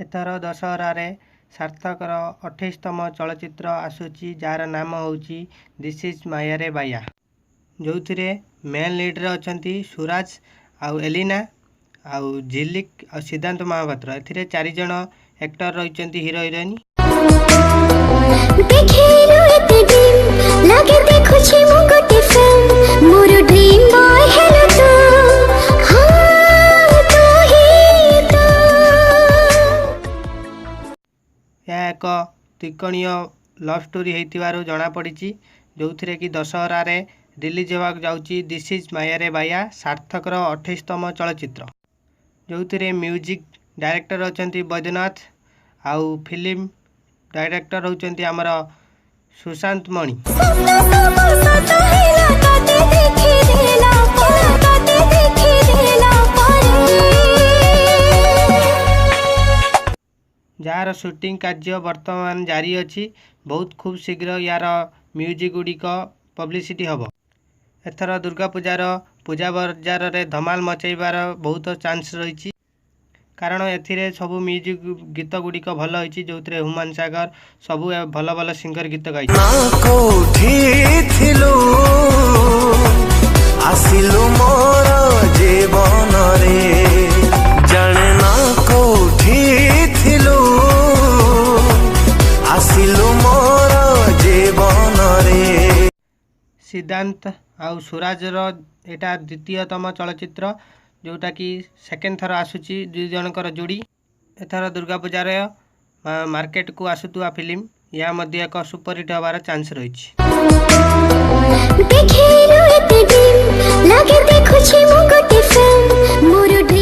ଏଥର ଦଶହରାରେ ସାର୍ଥକର 28ତମ ଚଳଚ୍ଚିତ୍ର ଆସୁଛି, ଯାହାର ନାମ ହେଉଛି this is ମାୟାରେ ବାୟା, ଯେଉଁଥିରେ ମେନ୍ ଲିଡ଼୍ରେ ଅଛନ୍ତି ସୁରାଜ ଆଉ ଏଲିନା ଆଉ ଝିଲିକ୍ ଆଉ ସିଦ୍ଧାନ୍ତ ମହାପାତ୍ର। ଏଥିରେ ଚାରିଜଣ ଆକ୍ଟର ରହିଛନ୍ତି, ହିରୋ ହିରୋଇନ୍। ଦେଖିଲୁ ଏତେ ଡ୍ରିମ୍ ଲାଗେ, ଦେଖୁଛି ମୁଁ ଗୋଟେ ଫିଲ୍ମ। ମୋର ଡ୍ରିମ୍ ବୟ ହେଲୁ ତୁ, ହଁ, ତୁ ହିଁ ତୁ। ଏହା ଏକ ତ୍ରିକୋଣୀୟ ଲଭ୍ ଷ୍ଟୋରି ହେଇଥିବାରୁ ଜଣାପଡ଼ିଛି, ଯେଉଁଥିରେ କି ଦଶହରାରେ ରିଲିଜ୍ ହେବାକୁ ଯାଉଛି this is ମାୟାରେ ବାୟା, ସାର୍ଥକର 28ତମ ଚଳଚ୍ଚିତ୍ର, ଯେଉଁଥିରେ ମ୍ୟୁଜିକ୍ ଡାଇରେକ୍ଟର ଅଛନ୍ତି ବୈଦ୍ୟନାଥ ଆଉ ଫିଲ୍ମ ଡାଇରେକ୍ଟର ହେଉଛନ୍ତି ଆମର ସୁଶାନ୍ତ ମଣି। ସ୍ୱପ୍ନ ସବୁ ସତ ହେଲା ତତେ ଦେଖିଦେଲା ପରେ, ତତେ ଦେଖିଦେଲା ପରେ। ଯାହାର ସୁଟିଂ କାର୍ଯ୍ୟ ବର୍ତ୍ତମାନ ଜାରି ଅଛି। ବହୁତ ଖୁବ୍ ଶୀଘ୍ର ୟାର ମ୍ୟୁଜିକ୍ ଗୁଡ଼ିକ ପବ୍ଲିସିଟି ହେବ। ଏଥର ଦୁର୍ଗା ପୂଜାର ପୂଜା ବଜାରରେ ଧମାଲ ମଚେଇବାର ବହୁତ ଚାନ୍ସ ରହିଛି, କାରଣ ଏଥିରେ ସବୁ ମ୍ୟୁଜିକ୍ ଗୀତ ଗୁଡ଼ିକ ଭଲ ହେଇଛି, ଯେଉଁଥିରେ ହ୍ୟୁମାନ ସାଗର, ସବୁ ଭଲ ଭଲ ସିଙ୍ଗର ଗୀତ ଗାଇଛି। ନା କୋଉଠି ଥିଲୁ, ଆସିଲୁ ମୋର ଜୀବନରେ। ଜାଣେ ନା କୋଉଠି ଥିଲୁ, ଆସିଲୁ ମୋର ଜୀବନରେ। ସିଦ୍ଧାନ୍ତ ଆଉ ସୁରାଜର ଏଇଟା ଦ୍ୱିତୀୟତମ ଚଳଚ୍ଚିତ୍ର, ଯେଉଁଟାକି ସେକେଣ୍ଡ ଥର ଆସୁଛି ଦୁଇ ଜଣଙ୍କର ଯୋଡ଼ି। ଏଥର ଦୁର୍ଗା ପୂଜାର ମାର୍କେଟକୁ ଆସୁଥିବା ଫିଲ୍ମ, ଏହା ମଧ୍ୟ ଏକ ସୁପରହିଟ୍ ହେବାର ଚାନ୍ସ ରହିଛି। ଦେଖିଲୁ ଏତେ ଡ୍ରିମ୍ ଲାଗେ, ଦେଖୁଛି ମୁଁ ଗୋଟେ ଫିଲ୍ମ। ମୋର ଡ୍ରିମ୍